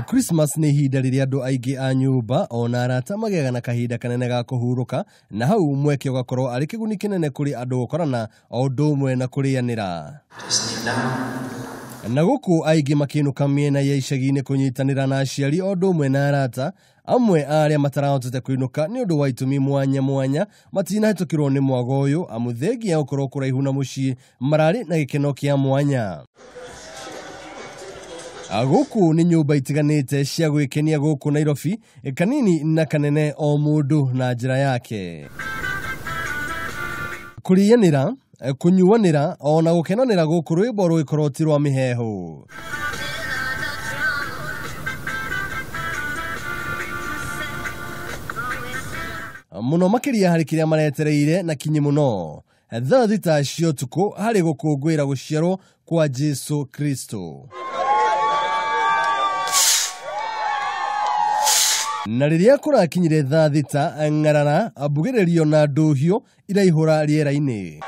Christmas nĩ ihinda rĩrĩa andũ aingĩ a nyũmba ona arata magĩaga na kahinda kanene ga kũhurũka, na hau mweke ũgakorwo arĩ kĩguni kĩnene kũrĩ andũ gũkorana o ũndũ ũmwe na kũrĩanĩra. Na gũkũ aingĩ makĩinũka mĩena ya icagi-inĩ kũnyitanĩra na aciari o ũndũ ũmwe na arata, amwe a arĩa matarahotete kũinũka nĩ ũndũ wa itũmi mwanya mwanya matinahĩtũkĩrwo nĩ mwago ũyũ, amu thengia ya gũkorwo kũraihu na mũciĩ mararĩ na gĩkeno kĩa mwanya. Gũkũ nĩ nyũmba itiganĩte cia gwĩkenia gũkũ Nairobi, kanini na kanene o mũndũ na njĩra yake. Kũrĩanĩra, kũnyuanĩra ona gũkenanĩra gũkũ rwĩmbo rũgĩkorwo ti rwa mĩheehũ. Mũno makĩria harĩ kĩrĩa maretereire na kinyi mũno thaa 6 cia ũtukũ harĩ gũkũngũĩra gũciarwo kwa Jesu Kristo. Na rĩrĩa kũrakinyire thaa 6, ng'arara, mbugĩrĩrio na ndũhiũ iraihũra rĩera-inĩ.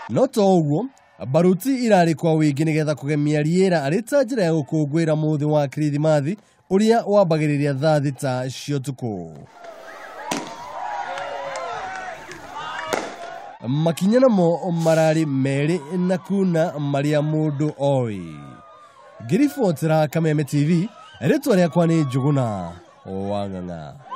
No to ũguo, baruti irarĩ kwa wĩingĩ nĩgetha kũgemia rĩera arĩ ta njĩra ya gũkũngũĩra mũthĩ wa Kirithimathi ũrĩa wambagĩrĩria thaa 6 cia ũtukũ. Makinya namo mararĩ merĩ na kuna marĩa mũndũ oĩ. Ngĩribotera Kameme TV, rĩtwa rĩakwa nĩ Njũgũna wa Ng'ang'a.